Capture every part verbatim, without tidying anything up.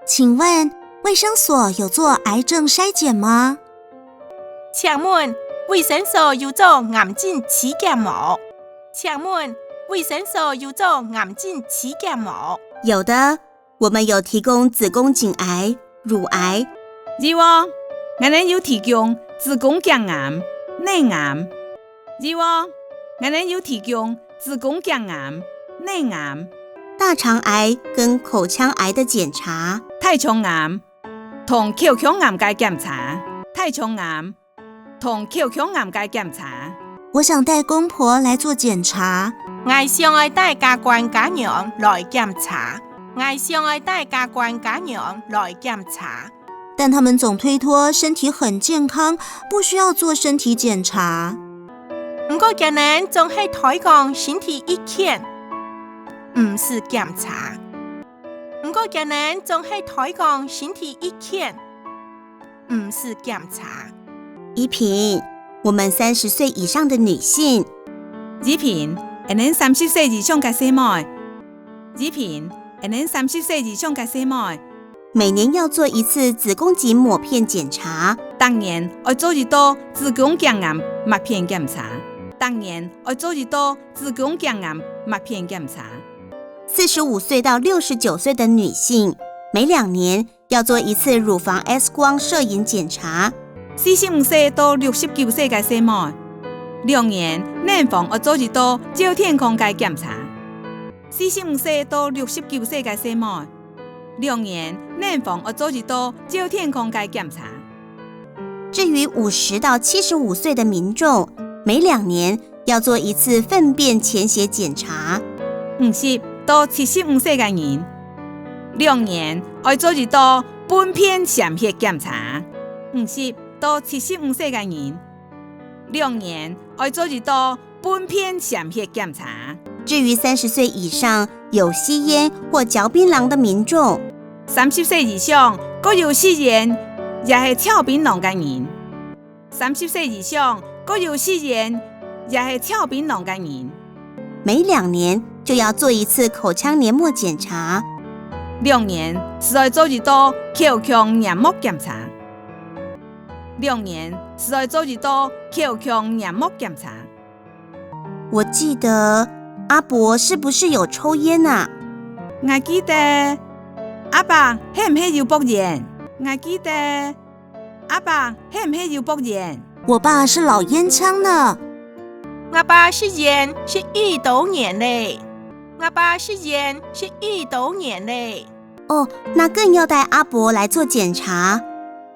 请问卫生所有做癌症筛检吗？请问卫生所有做癌症体检无？请问卫生所有做癌症体检无？有的，我们有提供子宫颈癌、乳癌。有哦，𠊎等有提供子宫颈癌、乳癌。有哦，𠊎等有提供子宫颈癌、乳癌。大肠癌跟口腔癌的检查。大肠癌同口腔癌个检查。大肠癌同口腔癌个检查。我想带公婆来做检查。𠊎想爱带家官家娘来检查。𠊎想爱带家官家娘来检查。但他们总推脱身体很健康，不需要做身体检查。毋过佢等总系推讲身体已健，毋使检查。毋过佢等总系推讲身体已健，毋使检查。怡萍，我们三十岁以上的女性。怡萍，𠊎等三十岁以上个細妹。怡萍，𠊎等三十岁以上个细妹。每年要做一次子宫颈抹片检查。逐年爱做一道子宫颈癌抹片检查。逐年爱做一道子宫颈癌抹片检查。四十五岁到六十九岁的女性，每两年要做一次乳房X光摄影检查。四十五岁到六十九岁个细妹，两年乳房爱做一道照片个检查。四十五岁到六十九岁个细妹，两年乳房爱做一道照片个检查。至于五十到七十五岁的民众，每两年要做一次粪便潜血检查。五十到七十五岁个人，两年爱做一道粪便潜血检查。五十到七十五岁个人，两年爱做一道粪便潜血检查。至于三十岁以上有吸烟或嚼槟榔的民众，三十岁以上个有吸烟也系嚼槟榔个人。三十岁以上个有吸烟也系嚼槟榔个人，每两年就要做一次口腔黏膜检查。两年就爱做一道口腔黏膜检查。两年就爱做一道口腔黏膜检查。我记得阿伯是不是有抽烟啊？我记得阿伯系毋系有啵烟？我记得阿伯系毋系有啵烟？我爸是老烟枪呢。我爸食烟食已多年咧。我爸食烟食已多年咧。哦，那更要带阿伯来做检查，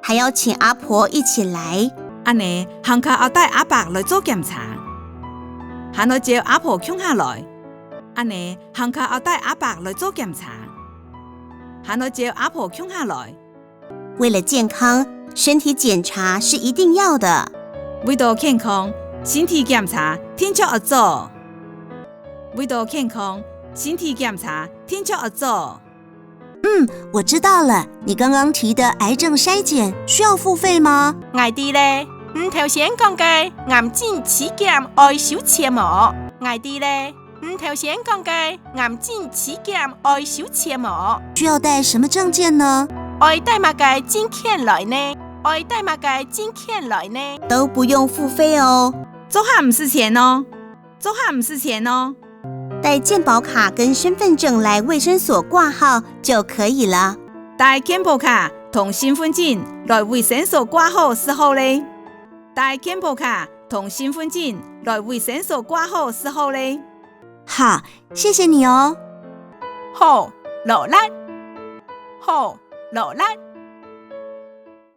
还要请阿婆一起来。恁呢，还較要带阿伯来做检查，还要招阿婆共下来。恁呢，还較要带阿伯来做检查，还要招阿婆共下来。为了健康，身体检查是一定要的。为到健康，身体检查定著要做。为到健康，身体检查定著要做。嗯，我知道了。你刚刚提的癌症筛检需要付费吗？𠊎知咧，你头先讲个癌症体检爱收钱无？𠊎知咧，你头先讲个癌症体检爱收钱无？需要带什么证件呢？爱带么个证件来呢？爱带么个证件来呢？都不用付费哦。做下毋使钱哦。 做下毋使錢哦。带健保卡跟身份证来卫生所挂号就可以了。带健保卡同身份证来卫生所挂号就好咧。带健保卡同身份证来卫生所挂号就好咧。好，谢谢你哦。好，勞力。好，勞力。